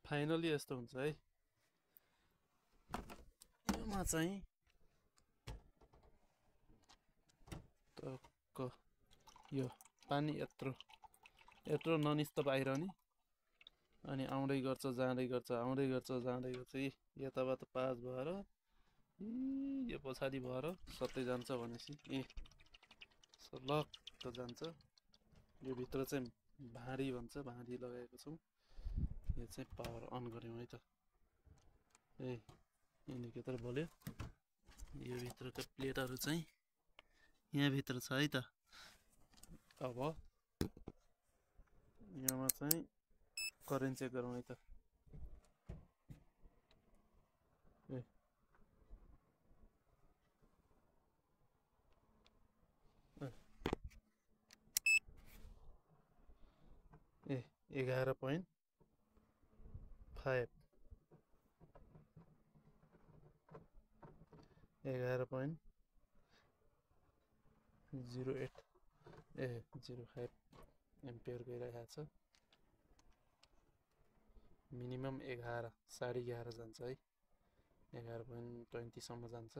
Finally यस्तो हुन्छ है। यसमा चाहिँ टक्क यो पानी यत्रो ननिस्त बाहिर नि, अनि आउँदै गर्छ जाँदै गर्छ, आउँदै गर्छ जाँदै गर्छ, यताबाट पास भएर यो पछाडि भएर सत्तै जान्छ भनेपछि लक्क जान्छ। यो भित्र चाहिँ भाँडी भन्छ, भाँडी लगाएको छौँ। यो चाहिँ पावर अन गऱ्यौँ है त। इन्डिकेटर बल्यो। यो भित्रको प्लेटहरू चाहिँ यहाँभित्र छ है त। अब यहाँमा चाहिँ करेन्ट चेक गरौँ है त। ए 11.5 11.08 05 एम्पियर गइरहेको छ। मिनिमम 11 साढे 11 जान्छ है। 11.20 सम्म जान्छ।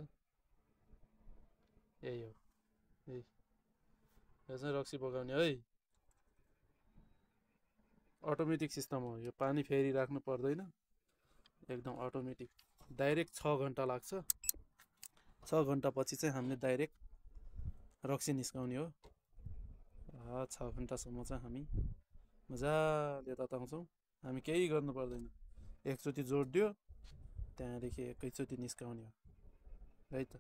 यही हो। यो चाहिँ रक्सी पकाउने है। अटोमेटिक सिस्टम हो यो, पानी फेरि राख्नु पर्दैन, एकदम अटोमेटिक। डाइरेक्ट 6 घन्टा लाग्छ। 6 घन्टा पछि चाहिँ हामीले डाइरेक्ट रक्सी निस्काउने हो। 6 घन्टासम्म चाहिँ हामी मजाले तताउँछौँ। हामी केही गर्नु पर्दैन, एकचोटि जोडिदियो त्यहाँदेखि एकैचोटि निस्काउने हो है त।